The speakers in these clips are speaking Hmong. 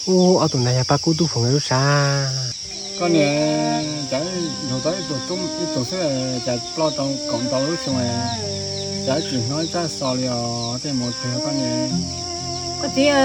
Ub, ob tug ntawd yog Paj Kub Tub Foom lawv lub sab. Koj niam, cas yug tau ib tug tub ib tug xwb, cas ploj tau kaum ntau lub xyoo, cas tsis hnov ib tsab xov li os, tej mus twg koj niam? Koj txiv,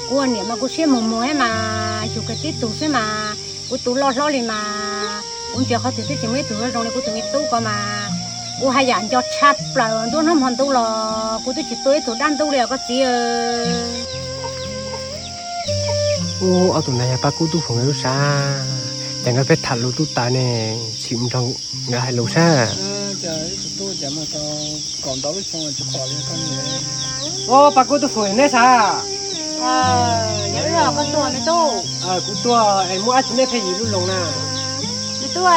kuv ua niam mas kuv siab muag muag thiab mas, yug kiag tib tug xwb mas, kuv tus loj hlob li mas, kuv nco qhov twg twb tsis muaj ib tug zoo li kuv tus me tub ko mas, kuv haj yam nco tshaj plaws, nruab hnub hmo ntuj los kuv twb tsis tua ib tug dab ntub li os koj txiv. Ub, ob tug ntawd yog Paj Kub Tub Foom lawv lub sab, cas nkawd pheej tham lus tub taws ne, tsis nrog nkawd hais lus sab. Ub, Paj Kub Tub Foom neb sav? Kuv tuaj es muaj dab tsi nej pheej yws lub loos na? Me tub,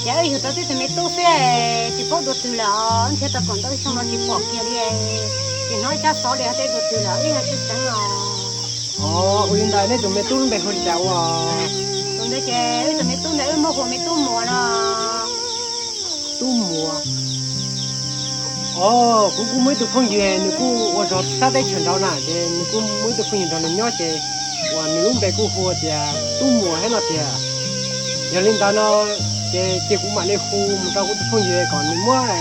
cas wb yug tau tib tug me tub xwb, tsis paub dua twg lawm, nrhiav tau kaum ntau xyoo no tsis pom kiag li, tsis hnov ib tsab xov li, tej dua twg lawm, wb yog tsis tseev os. Ua li ntawd nej tus me tub lub npe hu li cas ua? Tus ntawd ces wb tus me tub ntawd wb muab hu me Tub Muas no. Tub Muas. Os, kuv kuj muaj ib tug phooj ywg, nws kuj ua zog sab teb chaws nraud na, ces nws kuj muaj ib tug phooj ywg nrog nws nyob, ces uas nws lub npe kuj hu tias Tub Muas thiab no tiag. Yog li ntawd no, ces cia kuv mam li hu mus rau kuv tus phooj ywg kom nws muab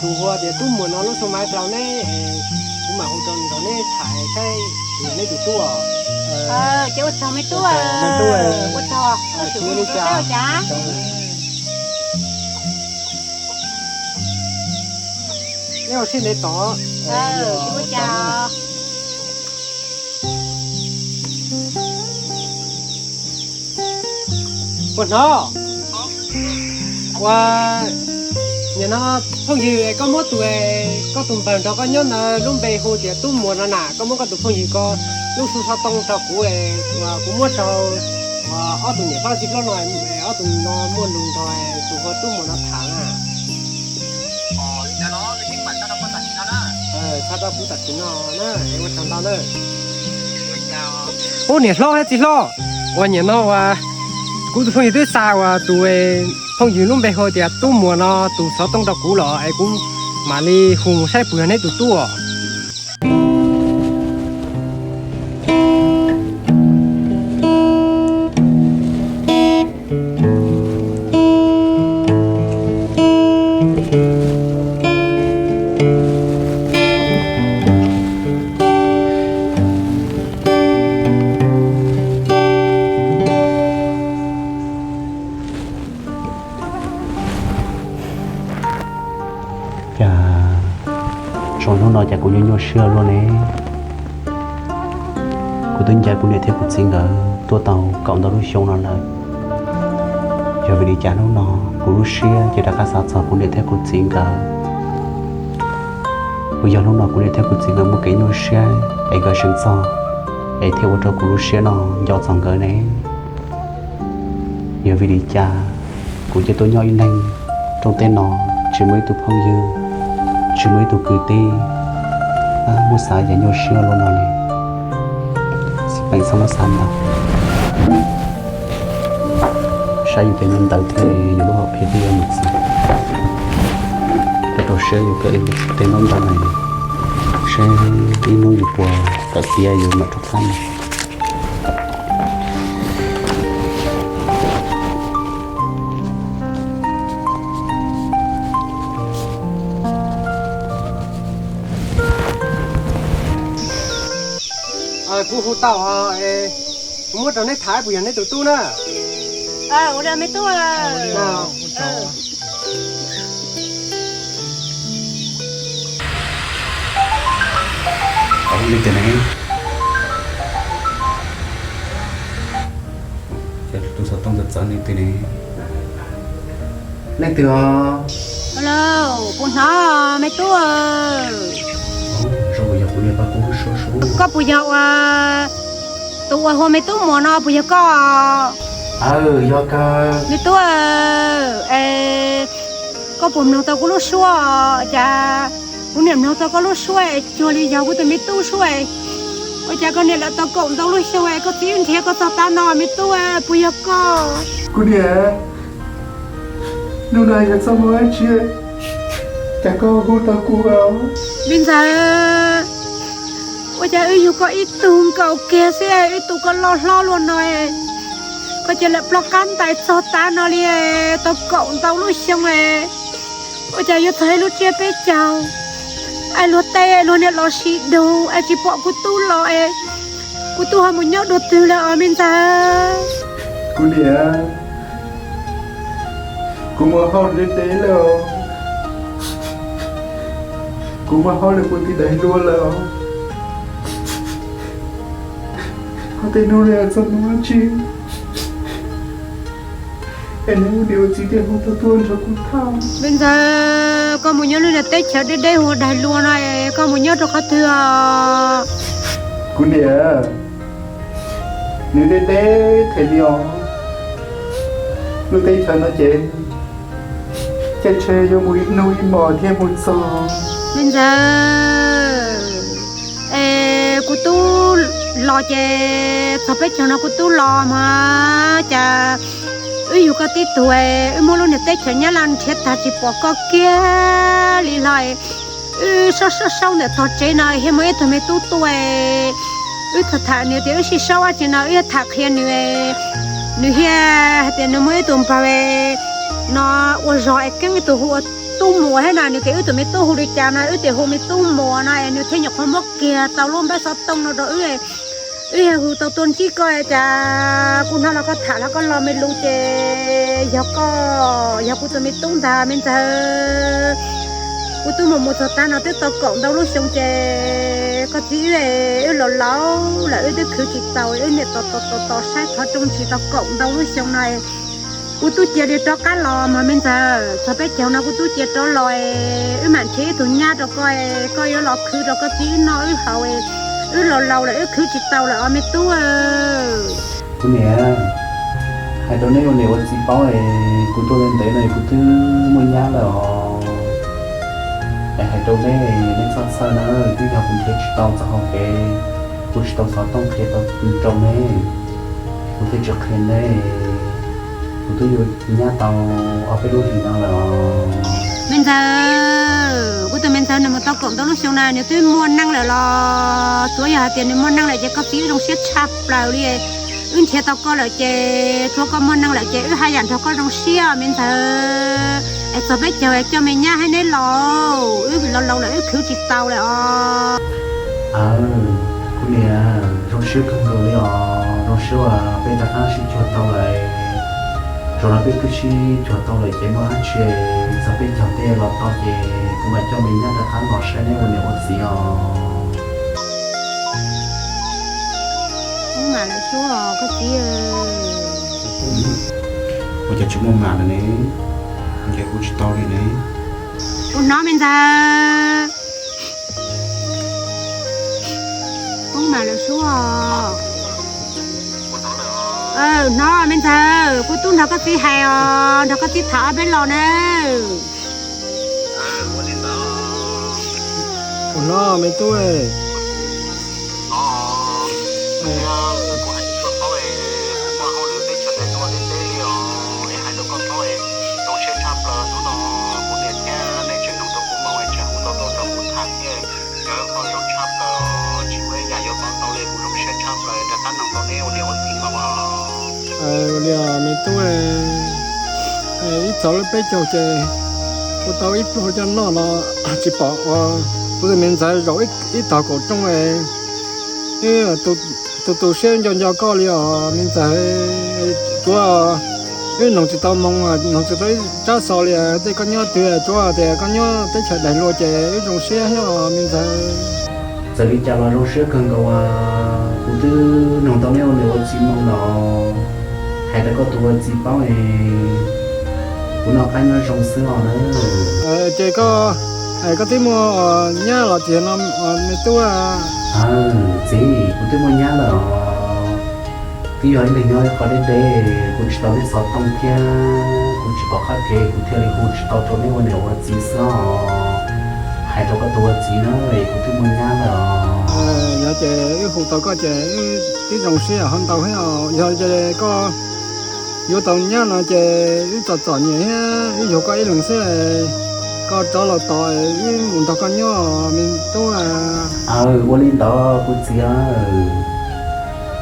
tus hu tias Tub Muas no lub xu maiv rau neb, kuv mam hu rau nrog neb tham saib tus yog neb tus tub os. Ces ua tsaug me tub, ua tsaug, ua tsaug li cas. Neb ua siab ntev tos. Puas hnov? Ua, nim no phooj ywg, koj muab tus, koj tus npawg nrog koj nyob ntawd lub npe hu tias Tub Muas no na, koj muab koj tus phooj ywg ko lub xu xov tooj rau kuv, kuv muab rau ob tug niam hlob txiv hlob no, ob tug no muaj lus nrog tus hu Tub Muas no tham na. Xa rau kuv tam sim no na, es ua tsaug ntau na. Ub, niam hlob thiab txiv hlob, ua niam no ua, kuv tus phooj ywg twb xa ua tus phooj ywg lub npe hu tias Tub Muas no tus xov tooj rau kuv los es kuv mam li hu mus saib puas yog neb tus tub os. Cas zoo hnub no cas kuv nyuaj nyuaj siab luaj ne. Kuv twb ncaim kuv niam thiab kuv txiv nkawd tuaj tau kaum ntau lub xyoo no lawm. Yog vim li cas hnub no kuv lub siab ces rov qab xav txog kuv niam thiab kuv txiv nkawd? Puas yog hnub no kuv niam thiab kuv txiv nkawd muaj kev nyuaj siab es nkawd seev txog, es thiaj ua rau kuv lub siab no nco txog nkawd ne? Yog vim li cas kuv cia tuaj nyob ib leeg rooj teb no, tsis muaj ib tug phooj ywg, tsis muaj ib tug kwv tij, muab xav cas nyuaj siab luaj no li. Xij peem txhob muab xav ntau, saib yus tej ntaub ntawv thiab yus lub hom phiaj thiab yus mus txiv, rau siab yus thiab tej ntaub ntawv no, saib ib hnub yus puas tawm tiav yus mam rov qab mus. Kuv hu tau, kuv muab rau neb tham puas yog neb tus tub na? Ua li me tub. Leej twg ne? Tus xov tooj txawv txawv leej twg ne? Leej twg os? Puas hnov me tub? Koj puas yog ua tus uas hu me Tub Muas no puas yog koj? Yog kawg. Me tub, es koj puas mloog tau kuv lub suab? Cas kuv niam mloog tau koj lub suab es cuag li yog kuv tus me tub suab. Ua cas koj niam lawm tau kaum ntau lub xyoo es koj txiv nrhiav koj txog tav no me tub, puas yog koj? Kuv niam, hnub no yog txoj hmoo dab tsi, cas koj hu tau kuv? Me ntxhais, ua Cas wb yug koj ib tug nkaus kiag xwb, wb tu koj loj hlob luaj no, koj cia li ploj qab ntais txog tav no li, tau kaum ntau lub xyoo, ua cas yuav txog ib lub tsiab peb caug, es luag tej luag niam los sis dug es tsis pom kuv tub los, kuv tub ho mus nyob dua twg lawm os me ntxawg? Kuv niam, kuv muaj hauj lwm deb deb lawm os. Kuv muaj hauj lwm puag tim daim hlua lawm os. Ho tej hnub no txog hnub dab tsi es neb ua niam ua txiv thiaj hu tau tuaj nrog kuv tham? Me ntxawg, koj mus nyob lub niag teb chaws deb deb hu daim hlua no, koj mus nyob rau qhov twg os? Kuv niam, nws deb deb them li os. Lub teb chaws no ces caij tsheb yuav mus ib hnub ib hmos thiaj mus txog. Me ntxawg, es kuv tub los ces txog peb caug no kuv tub los mas cas wb yug koj tib tug, wb muab lub niag teb chaws Nyab Laj nrhiav tag tsis pom koj kiag li los, wb saub saub saub ntawm tog tsev no thiaj muaj ib tug me tub tuaj, wb tham tham nws tias wb sib saub dab tsi no wb tham qhia nws, nws thiaj hais tias nws muaj ib tug npawg no ua zog es keeb ib tug hu ua Tub Muas thiab no, nws tias wb tus me tub hu li cas no wb tias hu me Tub Muas no es nws thiaj nyuam qhuav muab kiag tau lub npawb xov tooj no rau wb. Wb yog hu tau tuaj ntsib koj cas kuv hnov los koj tham los koj los me lus ces yog koj, yog kuv tus me tub ntag me ntxawg. Kuv twb mus mus txog tav no twb tau kaum ntau lub xyoo ces koj txiv wb, wb laus laus lawm wb twb khwv tsis tau, wb niam tos tos tos tos saib qhov rooj tsis tau kaum ntau lub xyoo no. Kuv twb cia li rov qab los mas me ntxawg, txog peb caug no kuv twb cia rov los, wb mam nrhiav ib tug nyab rau koj, koj yuav los khwv rau koj txiv wb noj wb haus, wb laus laus lawm wb khwv tsis tau lawm os me tub. Kuv niam, hais rau neb ua niam ua txiv paub es kuv tuaj li ntev no es kuv twb muaj nyab lawm os. Es hais rau neb, neb txhob txhawj na, twb yog kuv nrhiav tsis tau txoj hau kev, kuv tsis tau xov tooj qhia tau rau neb, kuv thiaj tsis qhia neb. Kuv twb yuav nyab tau ob peb lub hlis no lawm os. Me ntxawg, kuv tus me ntxawg nws mus tau kaum ntau lub xyoo na, nws twb muaj neej lawm los tsuav yog hais tias nws muaj neej lawm ces koj txiv wb zoo siab tshaj plaws li. Wb nrhiav tau koj lawm ces tsuav koj muaj neej lawm ces wb haj yam nrog koj zoo siab me ntxawg. Es txog peb caug coj me nyab hab neb los, wb laus laus lawm wb khwv tsis tau lawm os. Aw, kuv niam, zoo siab kawg nkaus li os, zoo siab uas peb rov qab sib cuag tau lawm. Zaum no peb twb sib cuag tau lawm ces muaj dab tsi txog peb caug tej los tau ces kuv mam coj me nyab rov qab los saib neb ua niam ua txiv os. Ua cas tsis muaj mam lawm ne? Nrhiav kuv tsis tau li ne. Kuv hnov me ntxawg. Poob mas lawm sub os. Hnov me ntxawg, kuv tub nrog koj txiv hais os, nrog koj txiv tham ob peb los na. Kuv hnov me tub. Ua li me tub, ib txog lub peb caug ces kuv tau ib pluag coj noj los tsis pom ua, kuv tus me ntxawg zaum ib tog kaum rooj ib tu tu siab nco nco koj li os me ntxawg. Tsuav wb noog tsis tau moo, noog tsis tau ib tsab xov li, tej koj nyob twg tsuav tias koj nyob teb chaws daig luag ces wb zoo siab thiab os me ntxawg. Txawm li cas los zoo siab kawg nkaus as, kuv twb noog tau neb ua niam ua txiv moo lawm. Hais rau koj tus ua txiv paub es kuv noj qab nyob zoo xwb os na. Ces koj, koj twb muaj nyab los tsis no me tub? Txiv, kuv twb muaj nyab lawm os. Twb yog ib leeg nyob ib qho deb deb, kuv tsis tau lub xov tooj thiab kuv tsis pom qab kev, kuv thiaj li hu tsis tau rau neb ua niam ua txiv xwb os. Hais rau koj tus ua txiv na, kuv twb muaj nyab lawm os. Yog ces wb hu tau koj ces wb twb zoo siab ho ntau thiab os. Yog ces koj yuav tau nyab no ces wb txom txom nyem thiab wb yug koj ib leeg xwb. Koj rov los tos wb mus nrog koj nyob me tub. Aw, ua li ntawd kuv txiv.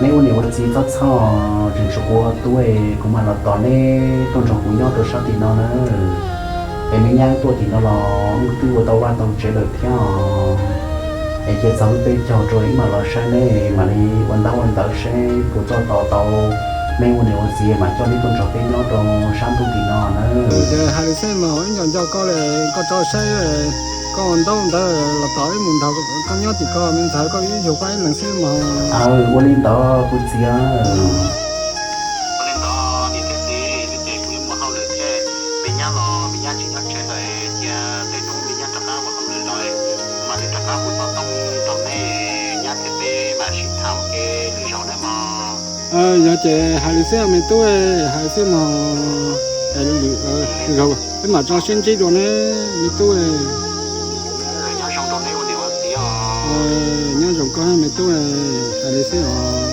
Neb ua niam ua txiv txhob txhawj, tseem tsum ua tub, kuv mam los tos neb tuaj nrog kuv nyob rau sab tim no na. Es me nyab tuaj tim no los twb ua tau vaj tau tsev lawm thiab os. Es cia txog lub peb caug rau wb mam los saib neb, mam li ua ntaub ua ntawv seb puas txog tos tau neb ua niam ua txiv mam coj neb tuaj nrog peb nyob rau sab ntuj tim no na. Ces hais li xwb mas, ib nco nco koj li, koj rov saib, koj ua ntaub ntawv los tos wb mus nrog koj nyob tim ko me ntxhais, koj ib yug pab ib leeg xwb mas. Aw, ua li ntawd kuv txiv. Ua li ntawd niam thiab txiv, ces kuv yuav mus hauj lwm thiab. Me nyab los me nyab tsis nyob tsev lawm, cia tej hnub me nyab rov qab mus hauj lwm lawm, mam li rov qab mus xov tooj rau neb, nyab thiab peb mam sib tham ua ke lwm zaus nawb mog. Yog ces hais li xwb me tub, hais li xwb mog. Lwm zaus peb mam tso sib ntsib dua ne me tub. Nyob zoo rau neb ua niam ua txiv os. Nyob zoo koj me tub, hais li xwb os.